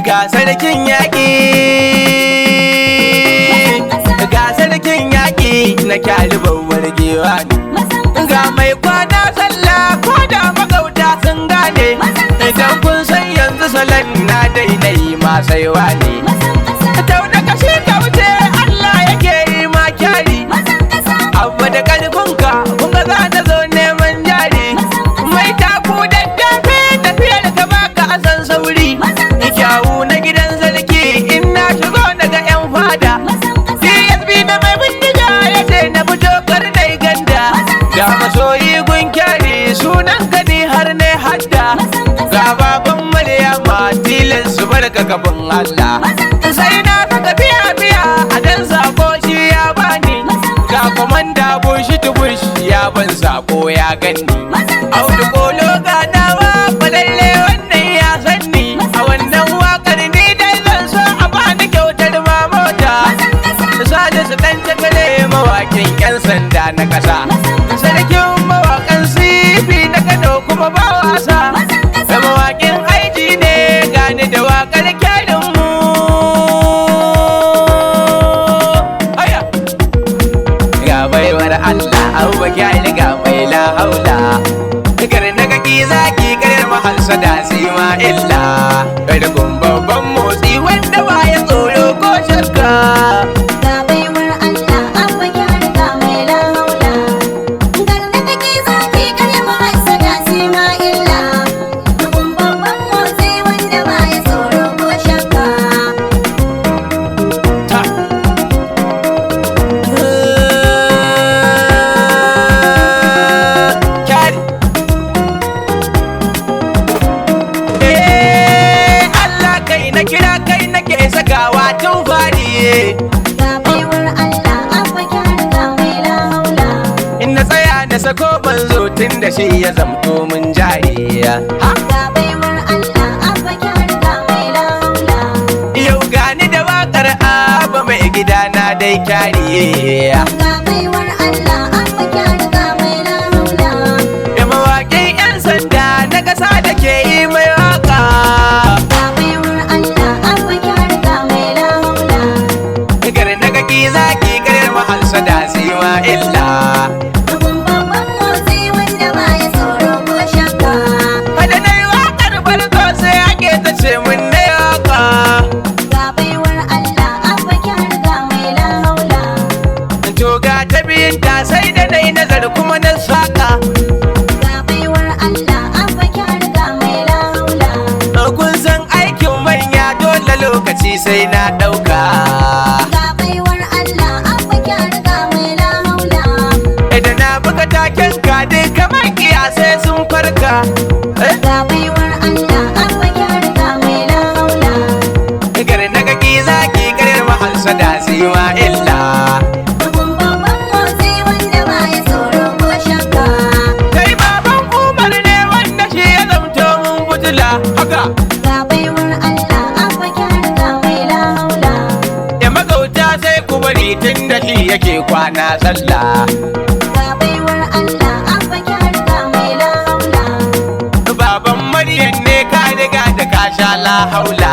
Ga sarkin yaƙi, ga sarkin yaƙi na kyali babbar giwa ne. Ga mai kwana sallah ko da magauta sun gane. Idan kun san yanzu salon na daidai ma saiwa ne. Tauna kashi ka wuce, Allah yake yi ma kyari. Abu da ƙarfinka kun ga za ta zo neman jari. Mai taku da dafe tafiyar ka baka a san sauri. Kyawu na gidan sarki, in na shigo daga 'yan fada. DSP na mai bindiga ya ce na fito kar na ganda. Ga masoyi gun kyari, sunan ka ni har ne hadda. Ga baban Maryama, tilas su barka kafin Allah. Sai na saka biya biya a dan sako shi ya bani. Ga komanda bushi tubush ya ban sako ya ganni. Audu kolo ganawa falalle, wannan ya sanni. A wannan wakar ni dai zan so a bani kyautar ma mota. Salisu dan takale, mawakin yan sanda na kasa. Sarkin mawakan sifi na Kano kuma ba wasa. Da mawakin aiki ne gani da wakar kyarin mu. Aya! Ga baiwar Allah, abubuwa kyali ga mai la haula. Kar na kaki zaki karyar mahalsa da ma illa. Karkun babban motsi wanda ba ya tsoro ko shakka. Ga baiwar Allah, Abba Kyari, ga mai lahaula. Garna kake zaki karya mahassada sai ma illa. Dukun babban motsi wanda ba ya tsoro ko shakka. Ta. Kyari. Eh, Allah kai na kira, kai nake sakawa tun fari. Ga baiwar Allah, Abba Kyari, ga mai lahaula. In na tsaya na sako banzo tun da shi ya zamto mun jari. Ha! Ga baiwar Allah, Abba Kyari, ga mai lahaula. Yau gani da wakar Abba mai gida na dai kyari. Ga baiwar Allah, Abba Kyari, ga mai lahaula. Da mawaƙin 'yan sanda na ƙasa da ke yi mai waka. Ga baiwar Allah, Abba Kyari, ga mai lahaula. Kar na kaki zaki karyar mahalsa da ma illa. Dukun babban motsi wanda ba ya tsoro ko shakka. Kada na yi waƙar farko sai ake ta ce mun na yi waka. Ga baiwar Allah, Abba Kyari, ga mai lahaula. To ga ta biyun ta sai da na yi nazar kuma na saƙa. Ga baiwar Allah, Abba Kyari, ga mai lahaula. Kun san aikin manya dole lokaci sai na ɗauka. Ga baiwar Allah, Abba Kyari, ga mai lahaula. Idan na buga taken ka duka makiya sai sun farka. Eh? Ga baiwar Allah, Abba Kyari, ga mai lahaula. Kar na kaki zaki karyar mahalsa da ma illa. Dukun babban motsi wanda ba ya tsoro ko shakka. Kai baban Umar ne wanda shi ya zamto mun fitila haka. Ga baiwar Allah, Abba Kyari, ga mai lahaula. Da magauta sai ku bari tun da shi yake kwana sallah. Ga baiwar Allah, Abba Kyari, ga mai lahaula. Baban Maryam ne, ka riga da ka sha la haula.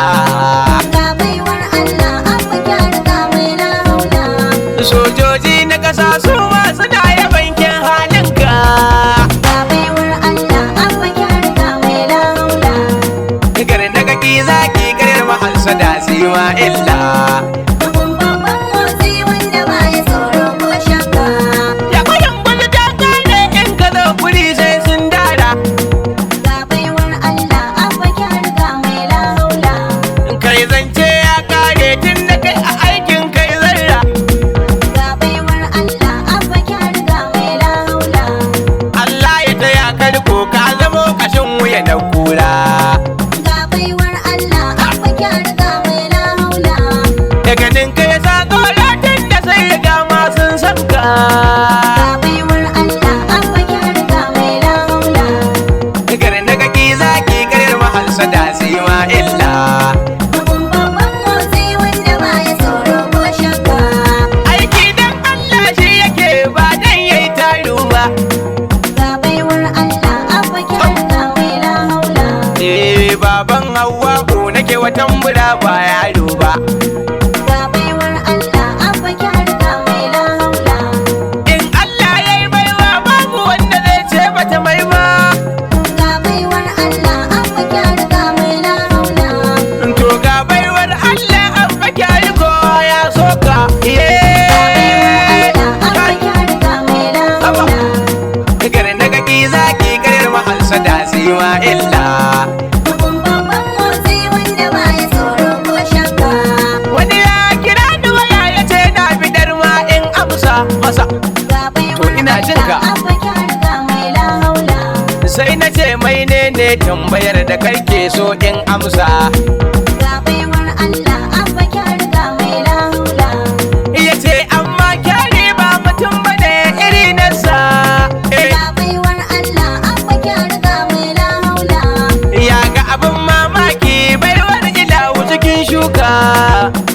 Ga baiwar Allah, Abba Kyari, ga mai lahaula. Sojoji na ƙasa su ma suna yabankin halinka. Ga baiwar Allah, Abba Kyari, ga mai lahaula. Kar na kaki zaki karyar mahalsa da ma illa. Dukun babban motsi wanda ba ya tsoro ko shakka. Ya kwayan gwani ta kare, in ka zo guri sai sun dara. Ga baiwar Allah, Abba Kyari, ga mai lahaula. Kai zan Hawwa'u nake watan bura ba yaro ba. Ga baiwar Allah Abba Kyari ga mai lahaula. In Allah ya yi baiwa babu wanda zai ce bata mai ba. Ga baiwar Allah Abba Kyari ga mai lahaula. To ga baiwar Allah Abba Kyari kowa ya soka. Ga baiwar Allah Abba Kyari ga mai lahaula. Gar na gaki zaki karyar mahalsa da siwa illa. Dukun babban motsi wanda baya tsoro ko shakka. Wani ya kira ni waya ya ce na bidar ma in amsa masa. Ga baiwar To ina jin ka. Allah Abba Kyari ga mai lahaula. Sai na ce mai ne ne tambayar da kake so in amsa. Ga baiwar Allah Abba Kyari ga mai lahaula. Ya ce amma Kyari ba mutum bane iri nasa. Eh, Ga baiwar Allah Abba Kyari ga mai lahaula. Ya ga abin mamaki baiwar ilahu cikin shuka.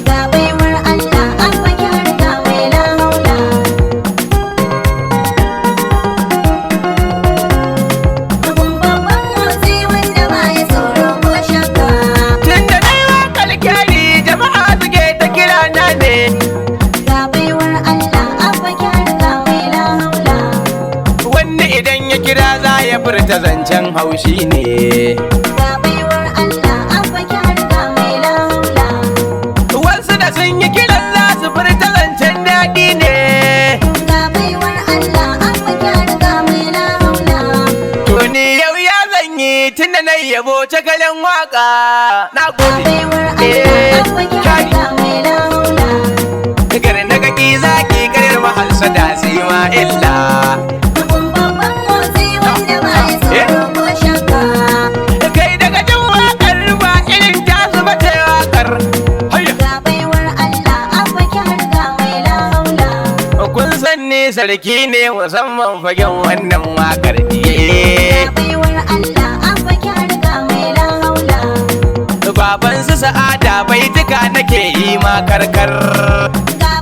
Ga baiwar Allah Abba Kyari ga mai lahaula. Dukun babban motsi wanda baya tsoro ko shakka. Tun da na yi waƙar Kyari jama'a suke ta kira na ne. Ga baiwar Allah Abba Kyari ga mai lahaula. Wani idan ya kira za ya furta zancen haushi ne. Ga baiwar Allah Abba Kyari ga mai lahaula. Wasu da sun yi kiran za su furta zancen daɗi ne. Ga baiwar Allah Abba Kyari ga mai lahaula. To ni yau ya zanyi tun da na yabo cakalen waka. Na Ga gode. baiwar Allah Abba Kyari Kyari. ga mai lahaula. Gar na kaki zaki karyar mahalsa da sima illa. Dukun babban motsi wanda baya tsoro ko shakka. Kai daga jin wakar ba irin tasu ba ta wakar. Hayya. Ga baiwar Allah Abba Kyari ga mai lahaula. Kun san ni sarki ne musamman fagen wannan wakar. Ga baiwar Allah Abba Kyari ga mai lahaula. Baban su sa'ada bai tuka nake yi ma karkar. Ga